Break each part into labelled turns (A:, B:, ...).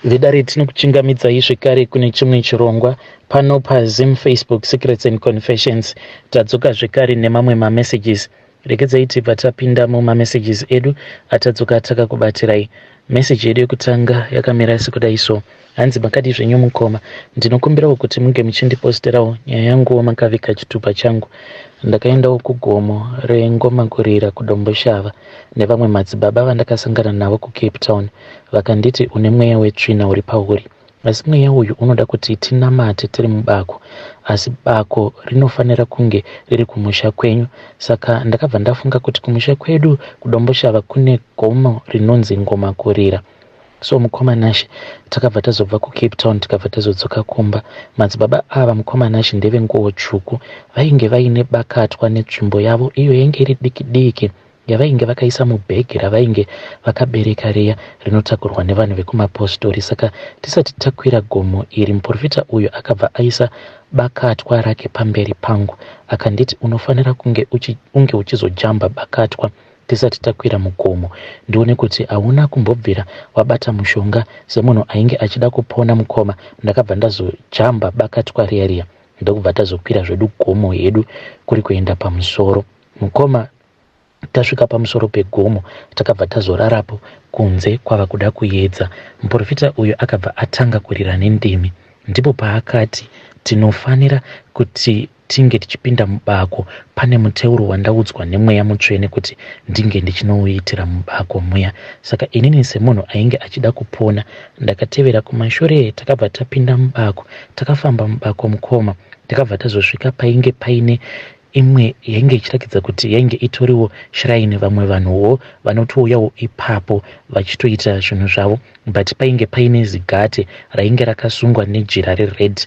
A: Vedare tinokuchingamidzai zvekare kune chimwe chirongwa pano paZim Facebook Secrets and Confessions. Tadzoka zvekare nemamwe mamessages. Regedzai tibva tapinda mumamessages edu atadzoka takakubatirai. Message yedu yekutanga yakamira sekudai so. Hanzi makadii zvenyu mukoma, ndinokumbirawo kuti munge muchindiposterawo nyaya yanguwo makavika chitupa changu. Ndakaendawo kugomo rengomakurira kuDomboshava nevamwe madzibaba vandakasangana navo kuCape Town vakanditi une mweya wetsvina uri pauri asi mweya uyu unoda kuti tinamate tiri mubako asi bako rinofanira kunge riri kumusha kwenyu saka ndakabva ndafunga kuti kumusha kwedu kuDomboshava kune gomo rinonzi Ngomakurira. So mukoma Nashe takabva tazobva kuCape Town tikabva tazodzoka kumba. Madzibaba ava mukoma Nashe ndevenguwo tsvuku vainge vaine bakatwa netsvimbo yavo iyo yainge iri diki diki yavainge vakaisa mubhegi ravainge vakabereka riya rinotakurwa nevanhu vekumapostori. Saka tisati takwira gomo iri muprofita uyu akabva aisa bakatwa rake pamberi pangu akanditi unofanira kunge uchi, unge uchizojamba bakatwa tisati takwira mugomo ndione kuti hauna kumbobvira wabata mushonga semunhu ainge achida kupona mukoma ndakabva ndazojamba bakatwa riya riya ndokubva tazokwira zvedu gomo hedu kuri kuenda pamusoro mukoma tasvika pamusoro pegomo takabva tazorarapo kunze kwava kuda kuyedza muprofita uyu akabva atanga kurira nendimi ndipo paakati tinofanira kuti tinge tichipinda mubako pane muteuro wandaudzwa nemweya mutsvene kuti ndinge ndichinouitira mubako muya saka inini semunhu ainge achida kupona ndakatevera kumashure takabva tapinda mubako takafamba mubako mukoma takabva tazosvika painge paine imwe yainge ichiratidza kuti yainge itoriwo shrine vamwe vanhuwo vanotouyawo ipapo vachitoita zvinhu zvavo but painge paine zigate rainge rakasungwa nejira rered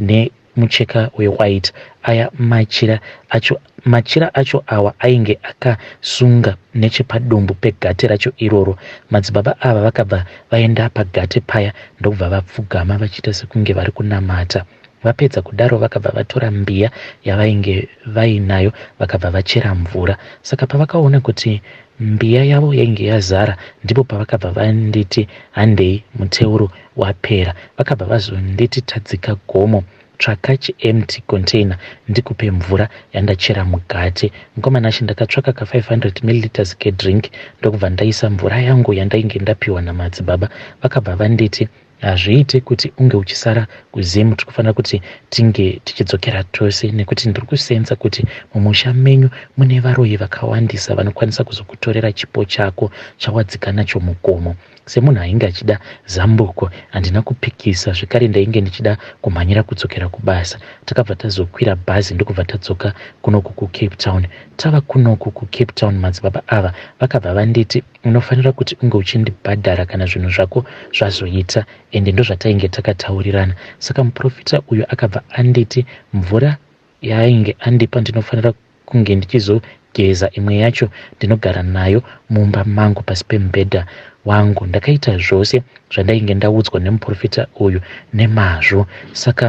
A: nemucheka wewhite aya machira acho machira acho awa ainge akasunga nechepadumbu pegate racho iroro madzibaba ava vakabva vaenda pagate paya ndokubva vapfugama vachiita sekunge vari kunamata Vapedza kudaro vakabva vatora mbiya yavainge vainayo vakabva vachera mvura. Saka pavakaona kuti mbiya yavo yainge yazara ndipo pavakabva vanditi handei muteuro wapera. Vakabva vazonditi tadzika gomo tsvaka chiempty container ndikupe mvura yandachera mugate. Mukoma Nashe ndakatsvaka ka 500 milliliters kedrink ndokubva ndaisa mvura yangu yandainge ndapiwa namadzibaba. Vakabva vanditi Hazviite kuti unge uchisara kuZim tikufanira kuti tinge tichidzokera tose nekuti ndiri kusensa kuti mumusha menyu mune varoyi vakawandisa vanokwanisa kuzokutorera chipo chako chawadzika nacho mugomo. Semunhu ainge achida zambuko handina kupikisa zvekare ndainge ndichida kumhanyira kudzokera kubasa. Takabva tazokwira bhazi ndokubva tadzoka kunoku kuCape Town. Tava kunoku kuCape Town madzibaba ava vakabva vanditi Unofanira kuti unge uchindibhadhara kana zvinhu zvako zvazoita ende ndozvatainge takataurirana. Saka muporofita uyu akabva anditi mvura yaainge andipa ndinofanira kunge ndichizogeza imwe yacho ndinogara nayo mumba mangu pasi pemubhedha wangu. Ndakaita zvose zvandainge ndaudzwa nemuporofita uyu nemazvo. Saka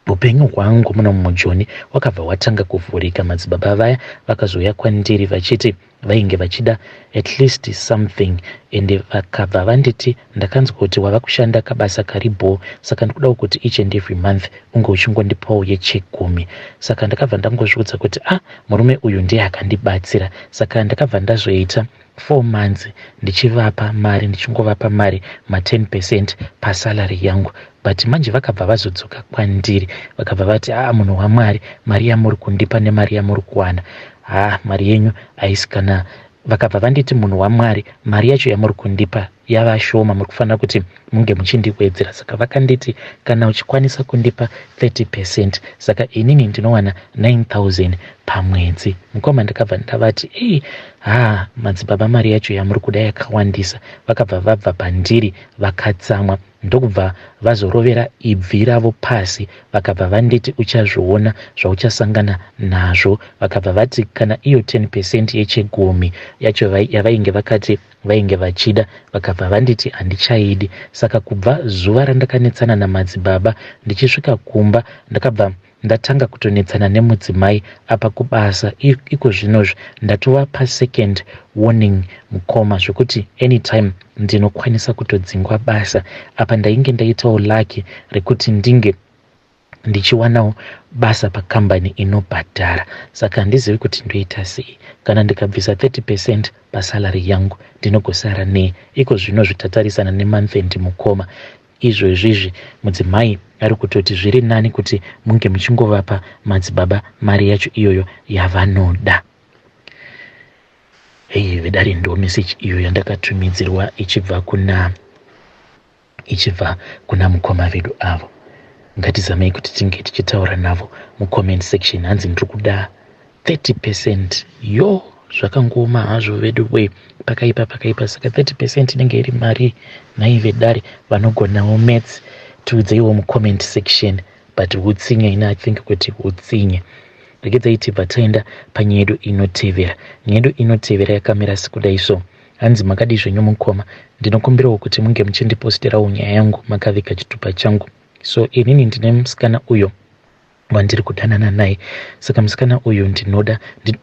A: Hupenyu hwangu muno muJoni hwakabva hwatanga kuvhurika madzibaba vaya vakazouya kwandiri vachiti vainge vachida at least something ende vakabva vanditi ndakanzwa kuti wava kushanda kabasa kari bhoo saka ndikudawo kuti each and every month unge uchingondipawo yechegumi saka ndakabva ndangozviudza kuti ah murume uyu ndiye akandibatsira saka ndakabva ndazoita 4 months ndichivapa mari ndichingovapa mari ma 10 percent pasalary yangu but manje vakabva vazodzoka kwandiri vakabva vati aa munhu wamwari mari yamuri kundipa nemari yamuri kuwana haa mari yenyu haisi kana vakabva vanditi munhu wamwari mari yacho yamuri kundipa yava shoma muri kufanira kuti munge muchindiwedzera saka vakanditi kana uchikwanisa kundipa 30 percent saka inini ndinowana 9000 pamwedzi mukoma ndakabva ndavati ei haa madzibaba mari yacho yamuri kuda yakawandisa vakabva vabva pandiri vakatsamwa ndokubva vazorovera ibvi ravo pasi vakabva vanditi uchazviona zvauchasangana nazvo vakabva vati kana iyo 10 percent yechegumi yacho yavainge vakati vainge vachida vakabva vanditi handichaidi saka kubva zuva randakanetsana namadzibaba ndichisvika kumba ndakabva Ndatanga kutonetsana nemudzimai apa kubasa ikozvinozvi ndatova pasecond warning mukoma zvekuti anytime ndinokwanisa kutodzingwa basa. Apa ndainge ndaitawo lucky rekuti ndinge ndichiwanawo basa pakambani inobhadhara saka handizivi kuti ndoita sei. Kana ndikabvisa 30 percent pasalary yangu ndinogosara nei? Ikozvinozvi tatarisana nemonth end mukoma. Izvozvizvi mudzimai ari kutoti zviri nani kuti munge muchingovapa madzibaba mari yacho iyoyo yavanoda. Hei vedare ndo message iyo yandakatumidzirwa ichibva kuna ichibva kuna mukoma vedu avo. Ngatizamei kuti tinge tichitaura navo mucomment section. Hanzi ndiri kuda 30 percent yo zvakangooma hazvo vedu we pakaipa pakaipa saka 30 percent inenge iri mari nhai vedare vanogonawo maths tiudzeiwo mucomment section but hutsinye ini i think kuti hutsinye regedzai tibva taenda panyaya yedu inotevera nyaya yedu inotevera yakamira sekudai so hanzi makadii zvenyu mukoma ndinokumbirawo kuti munge muchindiposterawo nyaya yangu makaviga chitupa changu so inini ndine musikana uyo wandiri kudanana naye saka musikana uyu ndinoda ndi...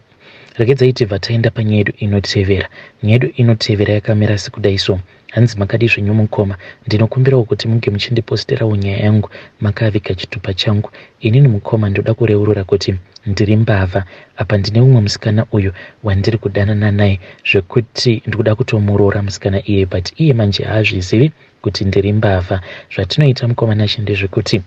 A: regedzai tibva taenda panyaya yedu inotevera nyaya yedu inotevera yakamira sekudai so hanzi makadii zvenyu mukoma ndinokumbirawo kuti munge muchindiposterawo nyaya yangu makaviga chitupa changu inini mukoma ndoda kureurura kuti ndiri mbavha apa ndine umwe musikana uyu wandiri kudanana naye zvekuti ndikuda kutomuroora musikana iye but iye manje haazvizivi kuti ndiri mbavha zvatinoita mukoma Nashe ndezvekuti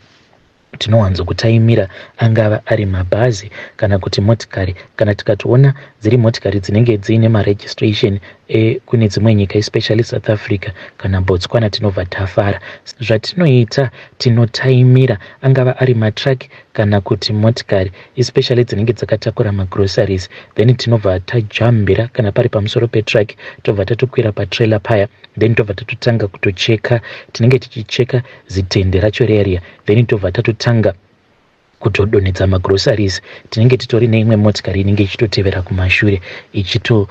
A: tinowanzokutaimira angava ari mabhazi kana kuti motikari kana tikatoona dziri motikari dzinenge dziine maregistration ekune dzimwe nyika especially South Africa kana Botswana tinobva tafara zvatinoita tinotaimira angava ari matruck kana kuti motikari especially dzinenge dzakatakura magroceries then tinobva tajambira kana pari pamusoro petruck tobva tatokwira patrailer paya then tobva tatotanga kutocheka tinenge tichicheka zitende racho riya riya then tobva tatotanga kutodonhedza magroceries tinenge titori neimwe motikari inenge ichitotevera kumashure ichito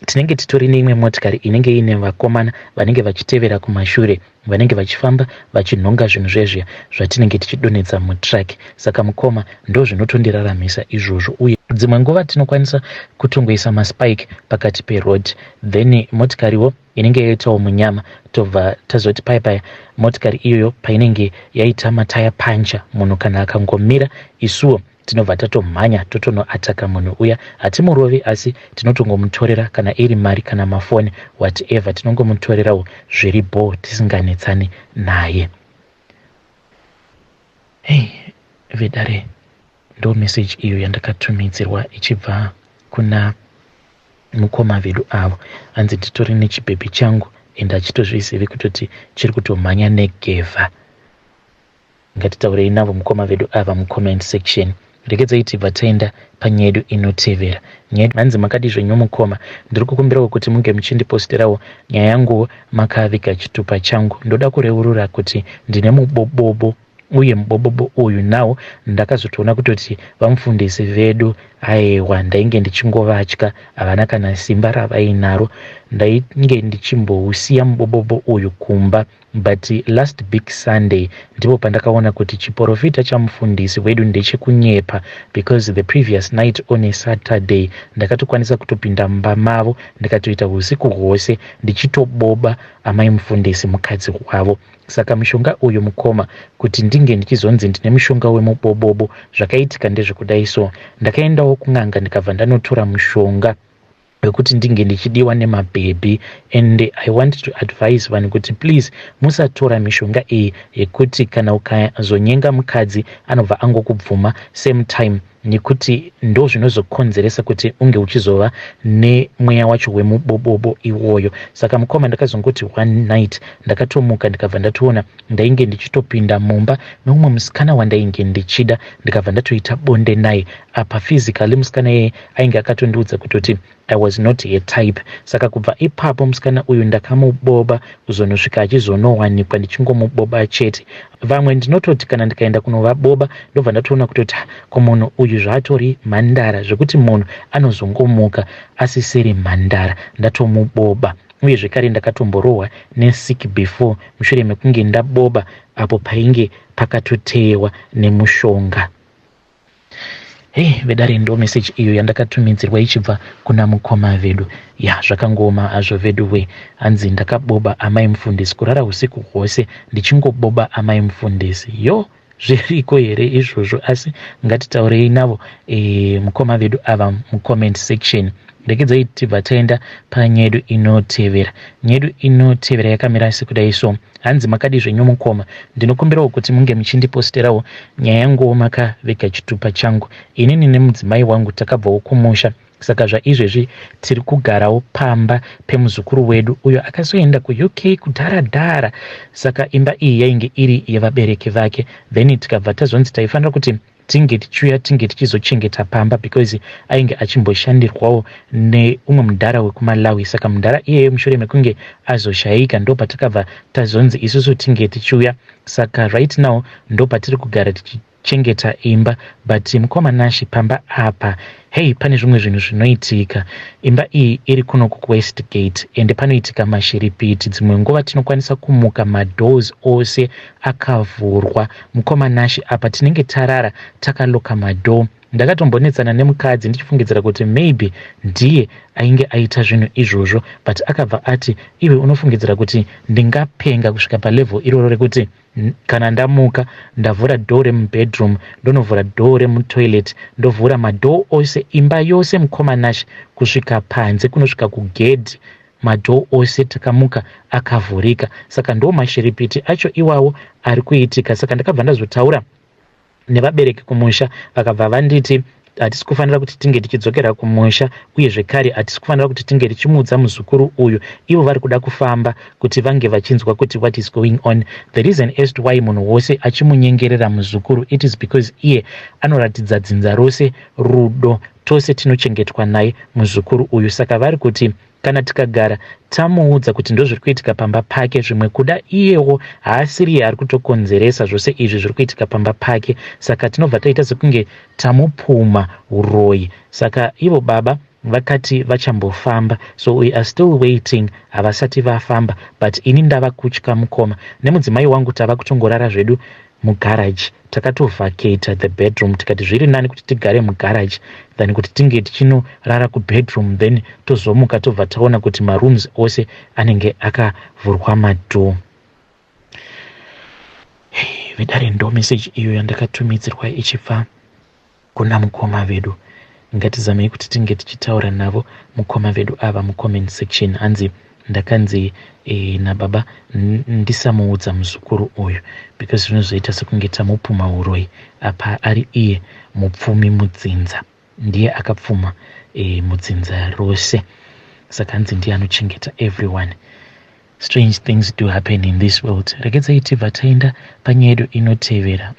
A: tinenge titori neimwe motikari inenge iine vakomana vanenge vachitevera kumashure vanenge vachifamba vachinhonga zvinhu zvezviya zvatinenge tichidonhedza mutruck saka mukoma ndo zvinotondiraramisa izvozvo uye dzimwe nguva tinokwanisa kutongoisa maspike pakati peroad then motikariwo inenge yaitawo munyama tobva tazoti paya paya motikari iyoyo painenge yaita mataya pancha munhu kana akangomira isuwo tinobva tatomhanya totonoataka munhu uya hatimurovi asi tinotongomutorera kana iri mari kana mafoni whatever tinongomutorerawo zviri bho tisinganetsani naye hei vedare ndo message iyo yandakatumidzirwa ichibva kuna mukoma vedu avo hanzi nditori nechibhebhi changu ende achitozvizivi kutoti chiri kutomhanya negevha ngatitaurei navo mukoma vedu ava mucomment section regedzai tibva taenda panyaya yedu inotevera hanzi makadii zvenyu mukoma ndiri kukumbirawo kuti munge muchindiposterawo nyaya yanguwo makaviga chitupa changu ndoda kureurura kuti ndine mubobobo uye mubobobo uyu nawo ndakazotoona kutoti vamufundisi vedu aiwa ndainge ndichingovatya havana kana simba ravainaro ndainge ndichimbousiya mubobobo uyu kumba but last big Sunday ndipo pandakaona kuti chiprofita chamufundisi wedu ndechekunyepa because the previous night on a Saturday ndakatokwanisa kutopinda mumba mavo ndikatoita usiku hwose ndichitoboba amai mufundisi mukadzi wavo saka mushonga uyu mukoma kuti ndinge ndichizonzi ndine mushonga wemubobobo zvakaitika ndezvekudai so ndakaendawo kun'anga ndikabva ndanotora mushonga wekuti ndinge ndichidiwa nemabhebhi and I want to advise vanhu kuti please musatora mishonga iyi yekuti kana ukazonyenga mukadzi anobva angokubvuma same time nekuti ndo zvinozokonzeresa kuti unge uchizova nemweya wacho wemubobobo iwoyo saka mukoma ndakazongoti one night ndakatomuka ndikabva ndatoona ndainge ndichitopinda mumba neumwe musikana wandainge ndichida ndikabva ndatoita bonde naye apa physically musikana iyeye ainge akatondiudza kutoti I was not her type saka kubva ipapo musikana uyu ndakamuboba kuzonosvika achizonowanikwa ndichingomuboba chete vamwe ndinototi kana ndikaenda kunovaboba ndobva ndatoona kutoti ko munhu uyu zvaatori mhandara zvekuti munhu anozongomuka asisiri mhandara ndatomuboba. Uye zvekare ndakatomborohwa nesick before mushure mekunge ndaboba apo painge pakatoteyewa nemushonga. Hey, vedare, ndo message iyo yandakatumidzirwa ichibva kuna mukoma vedu. Ya, zvakangooma hazvo vedu we. Hanzi ndakaboba amai mufundisi, kurara usiku hwose ndichingoboba amai mufundisi. Yo, zviriko here izvozvo? Asi ngatitaurei navo mukoma vedu ava mucomment section. Regedzai tibva taenda panyaya yedu inotevera. Nyaya yedu inotevera yakamira sekudai so. Hanzi, makadi zvenyu mukoma? Ndinokumbirawo kuti munge muchindiposterawo nyaya yanguwo makavega chitupa changu. Inini nemudzimai wangu takabvawo kumusha, saka zvaizvezvi tiri kugarawo pamba pemuzukuru wedu uyo akazoenda kuUK kudhara dhara. Saka imba iyi yainge iri yevabereki vake, then tikabva tazonzi taifanira kuti tinge tichiuya, tinge tichizochengeta pamba because ainge achimboshandirwawo neumwe mudhara wekuMalawi. Saka mudhara iyeye mushure mekunge azoshayika, ndo patakabva tazonzi isusu tinge tichiuya. Saka right now ndo patiri kugara tichichengeta imba. But mukoma Nashi, pamba apa, hei, pane zvimwe zvinhu zvinoitika. Imba iyi iri kuno kuWestgate, ende panoitika mashiripiti. Dzimwe nguva tinokwanisa kumuka madoors ose akavhurwa. Mukoma Nashi, apa tinenge tarara takaloka madoor. Ndakatombonetsana nemukadzi ndichifungidzira kuti maybe ndiye ainge aita zvinhu izvozvo, but akabva ati, "Iwe unofungidzira kuti ndingapenga kusvika palevel iroro rekuti kana ndamuka ndavhura door remubedroom, ndonovhura door remutoilet, ndovhura madoor ose, imba yose, mukoma Nash, kusvika panze, kunosvika kugedhi, madoor ose takamuka akavhurika?" Saka ndo mashiripiti acho iwawo ari kuitika. Saka ndakabva ndazotaura nevabereki kumusha, vakabva vanditi hatisi kufanira kuti tinge tichidzokera kumusha, uye zvekare hatisi kufanira kuti tinge tichimuudza muzukuru uyu. Ivo vari kuda kufamba kuti vange vachinzwa kuti what is going on. The reason as to why munhu wose achimunyengerera muzukuru, it is because iye anoratidza dzinza rose rudo. Tose tinochengetwa naye muzukuru uyu. Saka vari kuti kana tikagara tamuudza kuti ndozviri kuitika pamba pake, zvimwe kuda iyewo haasiriye ari kutokonzeresa zvose izvi zviri kuitika pamba pake. Saka tinobva taita sekunge tamupuma uroyi. Saka ivo baba vakati vachambofamba, so we are still waiting, havasati vafamba. But ini ndava kutya, mukoma. Nemudzimai wangu tava kutongorara zvedu mugaraji. Takatovhaketa the bedroom, tikati zviri nani kuti tigare mugaraji than kuti tinge tichinorara kubedroom, then tozomuka tobva taona kuti marooms ose anenge akavhurwa madoor. Vedare, ndo message iyo yandakatumidzirwa ichibva kuna mukoma vedu. Ngatizamei kuti tinge tichitaura navo mukoma vedu ava mucomment section. Hanzi ndakanzi nababa ndisamuudza muzukuru uyu because zvinozoita sekunge tamupuma uroyi, apa ari iye mupfumi mudzinza, ndiye akapfuma mudzinza rose. Saka hanzi ndiye anochengeta everyone. Strange things do happen in this world. Regedzai tibva taenda panyaya yedu inotevera.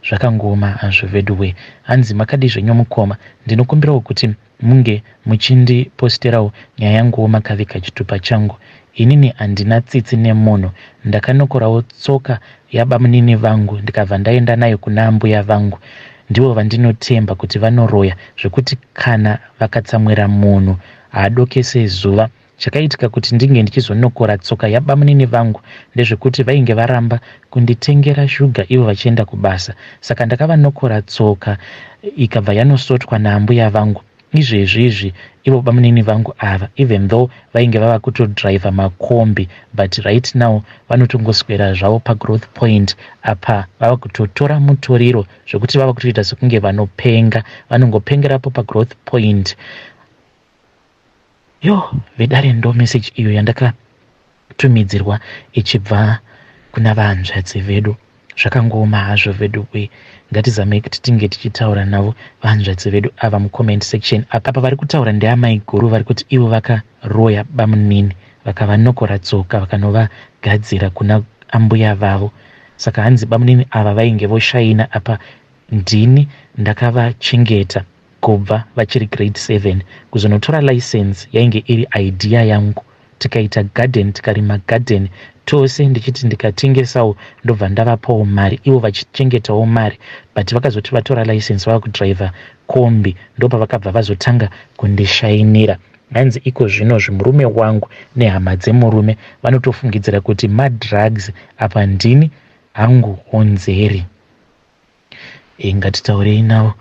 A: Zvakangooma hazvo vedu we. Hanzi, makadi zvenyu mukoma? Ndinokumbirawo kuti munge muchindiposterawo nyaya yanguwo makavika chitupa changu. Inini handina tsitsi nemunhu. Ndakanokorawo tsoka yabamunini vangu, ndikabva ndaenda nayo kuna ambuya vangu. Ndivo vandinotemba kuti vanoroya zvekuti kana vakatsamwira munhu haadokese zuva. Chakaitika kuti ndinge ndichizonokora tsoka yabamunini vangu ndezvekuti vainge varamba kunditengera shuga ivo vachienda kubasa. Saka ndakavanokora tsoka, ikabva yanosotwa naambuya vangu. Izvezvi izvi ivo bamunini vangu ava, even though vainge vava kutodhiraivha makombi, but right now vanotongoswera zvavo paGrowth Point apa, vava kutotora mutoriro zvekuti vava kutoita sekunge vanopenga, vanongopengerapo paGrowth Point. Yo, vedare, ndo message iyo yandakatumidzirwa ichibva kuna vahanzvadzi vedu. Zvakangooma hazvo vedu we. Ngatizamei kuti tinge tichitaura navo vahanzvadzi vedu ava mucomment section. Apa vari kutaura ndeamai guru, vari kuti ivo vakaroya bamunini, vakavanokora tsoka, vakanovagadzira kuna ambuya vavo. Saka hanzi bamunini ava vainge voshaina, apa ndini ndakavachengeta kubva vachiri grade 7. Kuzonotora license yainge iri idea yangu. Tikaita garden, tikarima garden tose, ndichiti ndikatengesawo ndobva ndavapawo mari, ivo vachichengetawo mari. But vakazoti vatora license, vava kudhiraivha kombi, ndopavakabva vazotanga kundishainira. Hanzi iko zvinozvi murume wangu nehama dzemurume vanotofungidzira kuti madrugs, apa ndini hangu honzeri. Ngatitaurei navo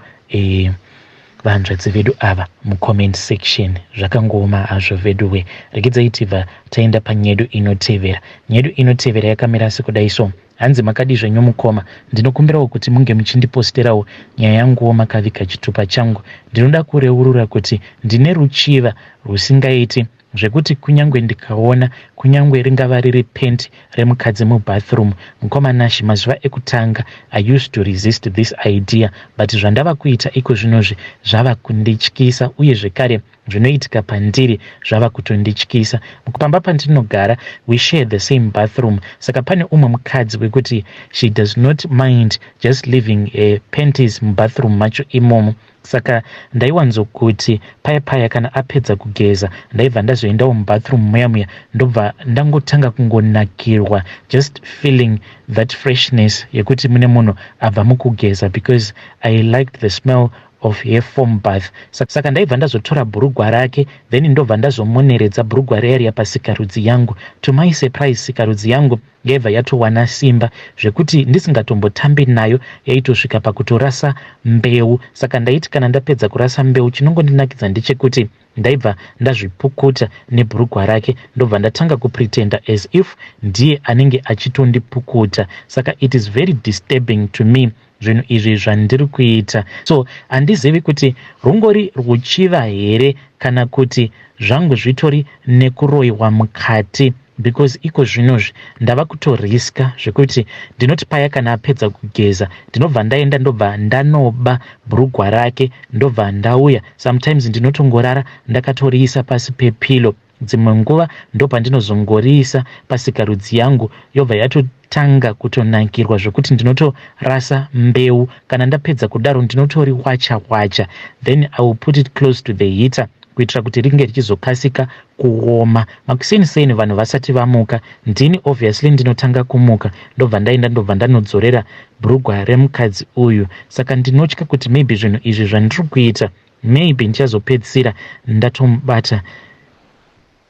A: vanzvadzi vedu ava mucomment section. Zvakangooma hazvo veduwe. Regedzai tibva taenda panyedu inotevera. Nyedu inotevera yakamira sekudai so. Hanzi, "Makadi zvenyu mukoma? Ndinokumbirawo kuti munge muchindiposterawo nyaya yanguwo makaviga chitupa changu. Ndinoda kureurura kuti ndine ruchiva rusingaiti, zvekuti kunyange ndikaona kunyange ringava riri penti remukadzi mubathroom. Mukoma Nashi, mazuva ekutanga I used to resist this idea, but zvandava kuita iko zvinozvi zvava kundityisa, uye zvekare zvinoitika pandiri zvava kutondityisa. Pamba pandinogara we share the same bathroom, saka pane umwe mukadzi wekuti she does not mind just leaving panties mubathroom macho imomo. Saka ndaiwanzokuti paya paya kana apedza kugeza, ndaibva ndazoendawo mubathroom muya muya, ndobva ndangotanga kungonakirwa, just feeling that freshness yekuti mune munhu abva mukugeza, because I liked the smell of her foam bath. Saka ndaibva ndazotora bhurugwa rake, then ndobva ndazomoneredza bhurugwa riya riya pasikarudzi yangu. To my surprise, sikarudzi yangu yaibva yatowana simba zvekuti ndisingatombotambi nayo, yaitosvika pakutorasa mbeu. Saka ndaiti kana ndapedza kurasa mbeu, chinongondinakidza ndechekuti ndaibva ndazvipukuta nebhurugwa rake, ndobva ndatanga kupretenda as if ndiye anenge achitondipukuta. Saka it is very disturbing to me zvinhu izvi zvandiri kuita. So handizivi kuti rungori ruchiva here kana kuti zvangu zvitori nekuroyiwa mukati, because iko zvinozvi ndava kutoriska zvekuti ndinoti paya kana apedza kugeza, ndinobva ndaenda, ndobva ndanoba bhurugwa rake, ndobva ndauya. Sometimes ndinotongorara ndakatoriisa pasi pepillow. Dzimwe nguva ndopandinozongoriisa pasikarudzi yangu, yobva yatotanga kutonakirwa zvokuti ndinotorasa mbeu. Kana ndapedza kudaro, ndinotoriwacha wacha, then I will put it close to the heater kuitira kuti ringe richizokasika kuoma. Makuseni vanhu vasati vamuka, ndini obviously ndinotanga kumuka, ndobva ndaenda, ndobva ndanodzorera bhurugwa remukadzi uyu. Saka ndinotya kuti maybe zvinhu izvi zvandiri kuita, maybe ndichazopedzisira ndatomubata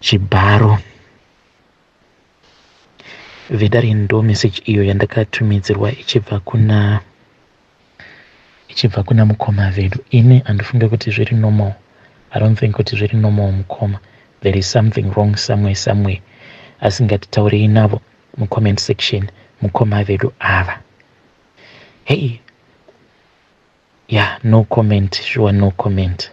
A: chibharo." Vedare, ndo message iyo yandakatumidzirwa ichibva kuna mukoma vedu. Ini handifunge kuti zviri normal. I don't think kuti zviri normal, mukoma. There is something wrong somewhere somewhere, asi ngatitaurei navo mucomment section, mukoma vedu ava. Hey, yeah, no comment, sure, no comment.